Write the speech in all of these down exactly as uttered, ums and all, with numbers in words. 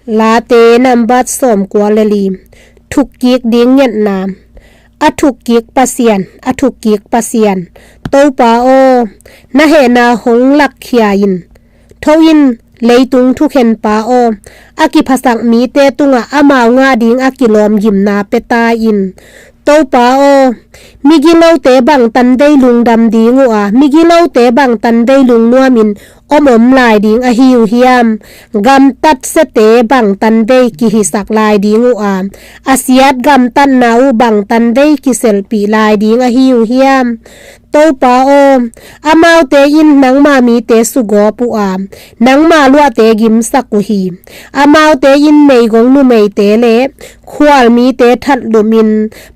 Late nambat sawmkua le li. Thukkik ding ngetna. A thukkik Pasian, a thukkik Pasian, Topa aw, na hehna hong lakkhia in. Tho in, leitung thukhenpa aw, a kiphasak mite tungah amau ngah ding a kilawmgimna pia ta in. Topa aw, migilote bang tanvei lungdam ding uh a, migilote bang tanvei lungnuamin om om lai ding ahi uh hiam? Gamtat siate bang tanvei kihisak lai ding uh a, a siat gamtatna uh bang tanvei kiselpih lai ding ahi uh hiam? Topa aw, amaute in nangma mite sugawp uh a, nangma luahte gimsak uh hi. Amaute in meigong numeite le khualmite thatlum in,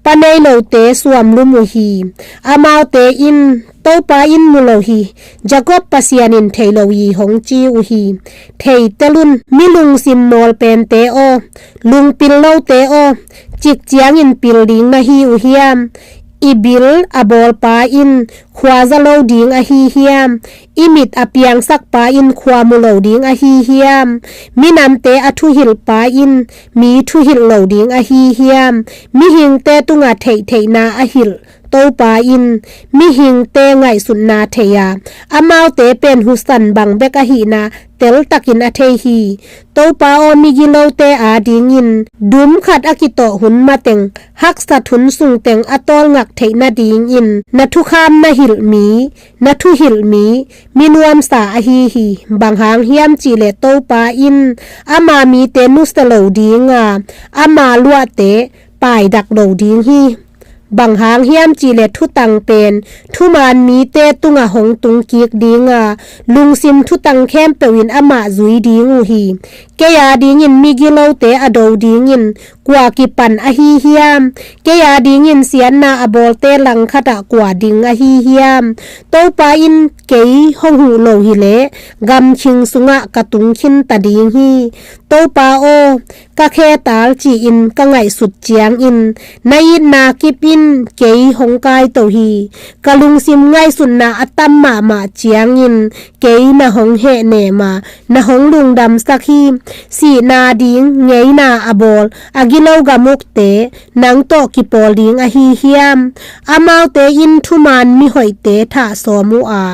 pa nei lote suamlum uh hi. Amaute in, Topa in mu lo hi, Jakob Pasian in thei lo hi, hong ci uh hi. Theitel un, mi lungsim mawl pente aw, lungpil lote aw, cik ciangin pil ding na hi uh hiam? I bil a bawlpa in khua za lo ding ahi hiam? I mit a piangsakpa in khua mu lo ding ahi hiam? Minamte a thuhilhpa in mi thuhilh lo ding ahi hiam? Mihingte tungah theihtheihna a hilh Topa in mihingte ngaihsutna thei a, amaute pen husan bang bek ahihna teltakin a thei hi. Topa aw, migilote adingin dum khat a kitawh hun mateng, haksat hun sungteng a tawlngak theih nadingin na thukham na hilh mi, na thuhilh mi, mi nuamsa ahi hi. Bang hang hiam cihleh Topa in ama mite nusia lo ding a, ama luahte paidak lo ding hi. Bang hang hiam cihleh thutang pen thuman mite tungah hong tungkik ding a, lungsim thutang khempeuh in amah zui ding uh hi. Kei adingin migilote a do dingin kua kipan ahi hiam? Kei adingin siatna a bawlte langkhatah kua ding ahi hiam? Topa in kei hong huh lo hileh gamkhing sungah ka tung khinta ding hi. Topa aw, ka khe tal ci-in ka ngaihsut ciangin na itna kip in kei hong kaito hi. Ka lungsim ngaihsutna a tam mahmah ciangin kei na hong hehnem a, na hong lungdamsak hi. Sihna ding ngeina a bawl a gilo gam ukte nang tawh kipawl ding ahi hiam? Amaute in thuman mihoihte thah sawm uh a,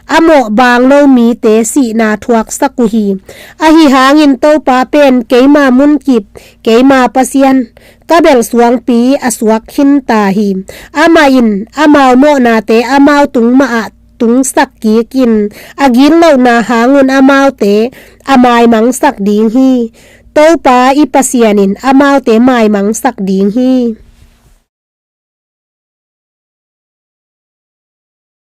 a mawh baang lo mite sihna thuaksak uh hi. Ahi hangin Topa pen keima munkip, keima Pasian, ka belh suangpi a suak khinta hi. Amah in amau mawhnate amau tung mahah tungsak kikin, a gitlohna hangun amaute a maimangsak ding hi. Topa i Pasian in amaute maimangsak ding hi.